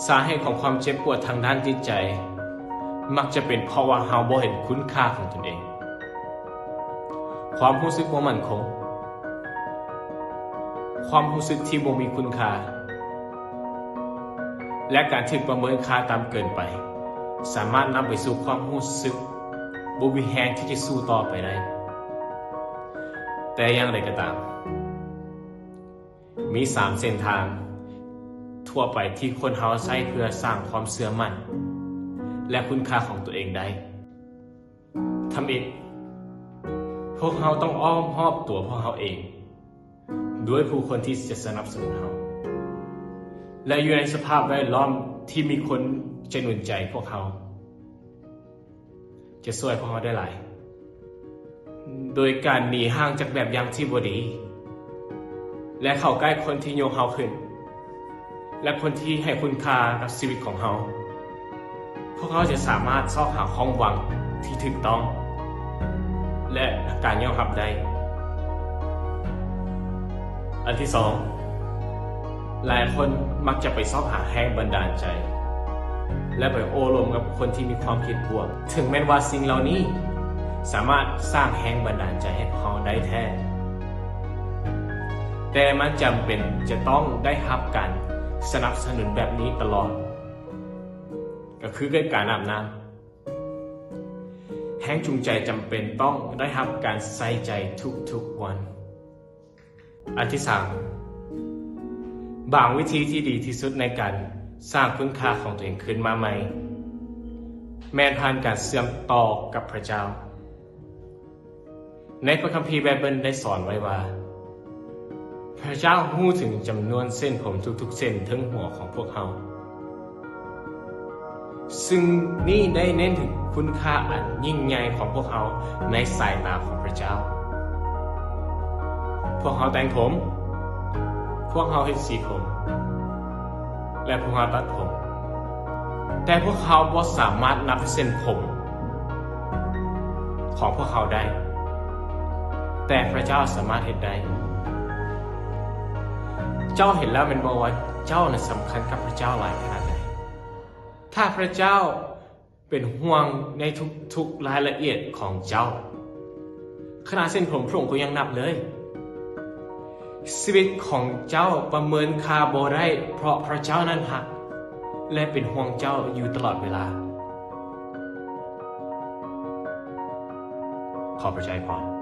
ສາເຫດຂອງຄວາມເຈັບປວດທາງດ້ານຈິດໃຈ ມັກຈະເປັນເພາະວ່າເຮົາບໍ່ເຫັນຄຸນຄ່າຂອງຕົນເອງ. ຄວາມຮູ້ສຶກບໍ່ໝັ້ນຄົງ, ຄວາມຮູ້ສຶກທີ່ບໍ່ມີຄຸນຄ່າ ແລະ ການຖືກປະເມີນຄ່າຕ່ຳເກີນໄປ ສາມາດນຳໄປສູ່ຄວາມຮູ້ສຶກບໍ່ມີແຮງທີ່ຈະສູ້ຕໍ່ໄປໄດ້. ແຕ່ຢ່າງໃດກໍຕາມ, ມີສາມເສັ້ນທາງທົ່ວໄປທີ່ຄົນເຮົາໃຊ້ເພື່ອສ້າງຄວາມເຊື່ອໝັ້ນ ແລະ ຄຸນຄ່າຂອງຕົວເອງໄດ້. ທຳອິດ, ພວກເຮົາຕ້ອງອ້ອມຮອບຕົວພວກເຮົາເອງດ້ວຍຜູ້ຄົນທີ່ຈະສະໜັບສະໜູນເຮົາ ແລະ ຢູ່ໃນສະພາບແວດລ້ອມທີ່ມີຄົນຈະໜູນໃຈພວກເຮົາ ຈະຊ່ວຍພວກເຮົາໄດ້ຫຼາຍ ໂດຍການໜີຫ່າງຈາກແບບຢ່າງທີ່ບໍ່ດີ ແລະ ເຂົ້າໃກ້ຄົນທີ່ຍົກເຮົາຂຶ້ນ ແລະ ຄົນທີ່ໃຫ້ຄຸນຄ່າກັບຊີວິດຂອງເຮົາ. ພວກເຮົາຈະສາມາດຊອກຫາຄວາມຫວັງທີ່ຖືກຕ້ອງ ແລະ ການຍອມຮັບໄດ້. ອັນທີສອງ, ຫຼາຍຄົນມັກຈະໄປຊອກຫາແຮງບັນດານໃຈ ແລະ ໄປໂອ້ລົມກັບຄົນທີ່ມີຄວາມຄິດບວກ. ເຖິງແມ່ນວ່າສິ່ງເຫຼົ່ານີ້ສາມາດສ້າງແຮງບັນດານໃຈໃຫ້ພວກເຮົາໄດ້ແທ້, ແຕ່ມັນຈຳເປັນຈະຕ້ອງໄດ້ຮັບການສະໜັບສະໜູນແບບນີ້ຕະຫຼອດ, ກໍຄືການອາບນ້ຳ. ແຮງຈູງໃຈຈຳເປັນຕ້ອງໄດ້ຮັບການໃສ່ໃຈທຸກໆວັນ. ອັນທີສາມ, ບາງວິທີທີ່ດີທີ່ສຸດໃນການສ້າງຄຸນຄ່າຂອງຕົວເອງຂຶ້ນມາໃໝ່ ແມ່ນຜ່ານການເຊື່ອມຕໍ່ກັບພະເຈົ້າ. ໃນພະຄຳພີໄບເບິນໄດ້ສອນໄວ້ວ່າ ພະເຈົ້າຮູ້ເຖິງຈຳນວນເສັ້ນຜົມທຸກໆເສັ້ນເທິງຫົວຂອງພວກເຮົາ. ຊຶ່ງນີ້ໄດ້ເນັ້ນເຖິງຄຸນຄ່າອັນຍິ່ງໃຫຍ່ຂອງພວກເຮົາໃນສາຍຕາຂອງພະເຈົ້າ. ພວກເຮົາແຕ່ງຜົມ, ພວກເຮົາເຮັດສີຜົມ ແລະ ພວກເຮົາຕັດຜົມ, ແຕ່ພວກເຮົາບໍ່ສາມາດນັບເສັ້ນຜົມຂອງພວກເຮົາໄດ້, ແຕ່ພະເຈົ້າສາມາດເຮັດໄດ້. ເຈົ້າເຫັນແລ້ວແມ່ນບໍ່ວ່າເຈົ້ານັ້ນສຳຄັນກັບພະເຈົ້າຫຼາຍຂະໜາດໃດ? ຖ້າພະເຈົ້າເປັນຫ່ວງໃນທຸກໆລາຍລະອຽດຂອງເຈົ້າ, ຂະໜາດເສັ້ນຜົມພະອົງກໍຍັງນັບເລີຍ. ຊີວິດຂອງເຈົ້າປະເມີນຄ່າບໍ່ໄດ້, ເພາະພະເຈົ້ານັ້ນຮັກ ແລະ ເປັນຫ່ວງເຈົ້າຢູ່ຕະຫຼອດເວລາ. ຂໍພະເຈົ້າອວຍພອນ.